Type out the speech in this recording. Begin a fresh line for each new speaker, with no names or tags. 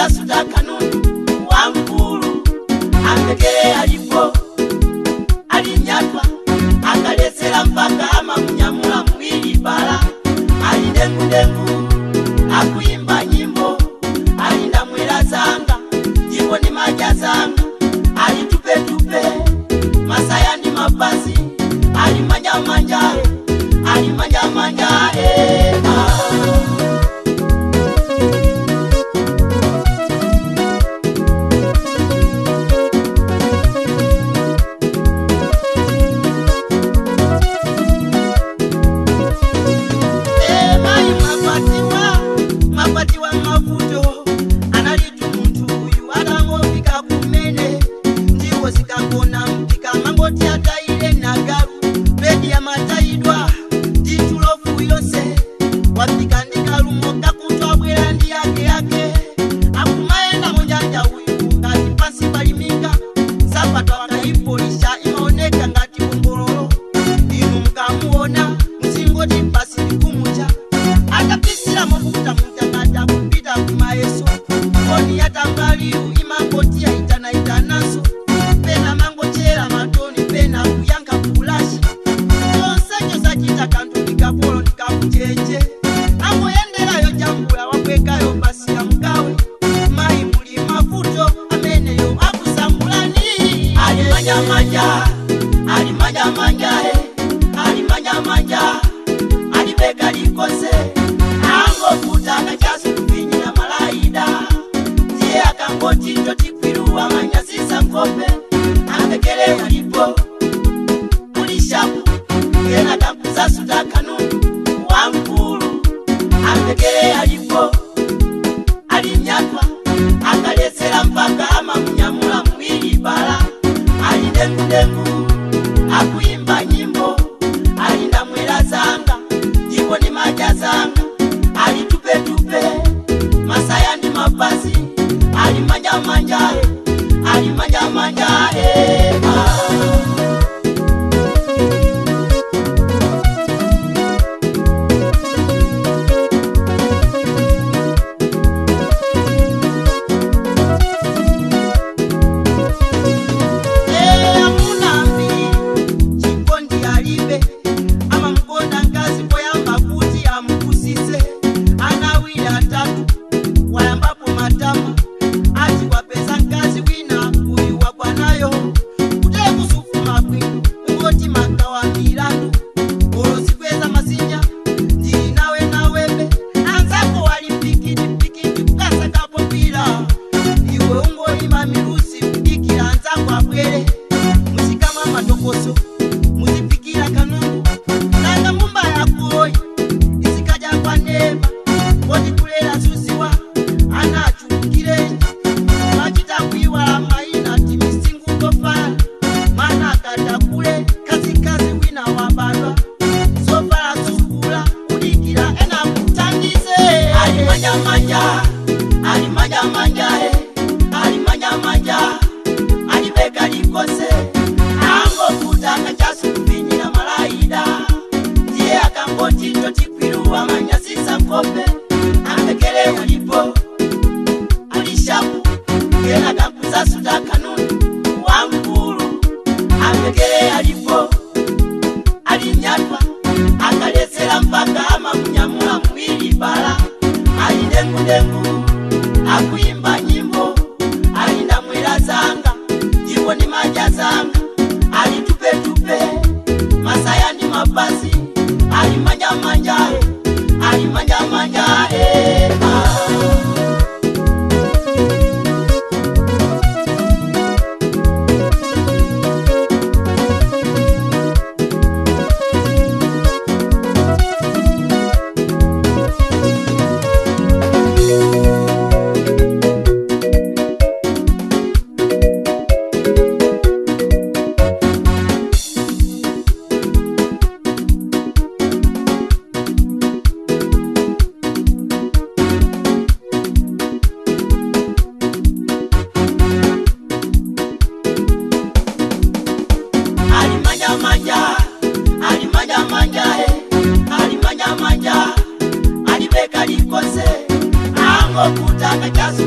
kakuzasuta kanundu wamkulu amvekere alipo alinyatwa akalesera mpaka amamunyamula mwili bala ali ndengundengu akuimba nyimbo alinda mwera zanga ndipo ni maja zanga ali tupetupe masaya ndi mapasi ali manjamanja ali manjamanja Mai mwakwatiwa mwakwatiwa mavuto analitu munthu uyu atangofika kumene ndiwo zikagona mpika mangoti atayile nagalu bedi yamatayidwa nditulofu yonse wafika ndi kalumo kakutwa abwera ndi yake yake akumayenda munjanja uyu ngati pansi paliminga sapato akaipolisha imaoneka ngati bongololo inu mukamuona muzingoti pasi ndikumucha akapisira mokuta mutakata kupita kumayeso koni yatambaliyu imangoti yaitanaitanaso pena mangochera matoni pena kuyankha kulashi chonsecho sachita kanthu ndikapolo ndikakucheche angoyenderayo jambula wabwekayo pasi ya mkawe mayi muli mavuto ameneyo akusambulani ali manjamanja ali manjamanja ali manjamanja alibeka likose angokuta akachasu kufinyira malaida ndiye akangoti totikwiruwa manyasisa nkope amvekere alipo kulishapu kena kakuzasuta kanundu wamkulu amvekere alipo alinyatwa akalesera mpaka amamunyamula mwili bala ali ndengundengu akuimba nyimbo alinda mwera zanga ndipo ni maja zanga ali tupetupe masaya ndi mapasi ali manjamanja ali manjamanja Amuna mbiri chikondi alibe amamukonda mkazi poyamba kuti amukusise ana awiri atatu wayambapo matama ati wapeza mkazi wina uyu wakwanayo kutee kusufuma bwino ungoti makawa milandu olozikweza masinya ndili nawe nawebe anzako wali pikitipikiti kukasakapo pila iwe ungoyima milusi kudikira anzako abwere muzikamwa matokoso muzipikira kanungu nanga mumba yakoyi izikaja kwa nema koti kulera zuziwa ana achulukirenji machita kuiwala maina timisingukofala mwana akatakule kazikazi wina wabadwa zovala zukula kudikira ena kutandize ali manjamanja ali manjamanja ali manjamanja alibeka likose angokuta akachasu kufinyira malaida ndiye akangoti totikwiruwa manyasisa nkope amvekere alipo alishapu kena kakuzasuta kanundu wamkulu amvekere alipo alinyatwa akalesera mpaka amamunyamula mwili bala ali ndengundengu akuimba nyimbo alinda mwera zanga ndipo ni maja zanga ali tupetupe masaya ndi mapasi ali manjamanja ali manjamanja Alimanya manja, alibeka likose, ango kutaka chasu.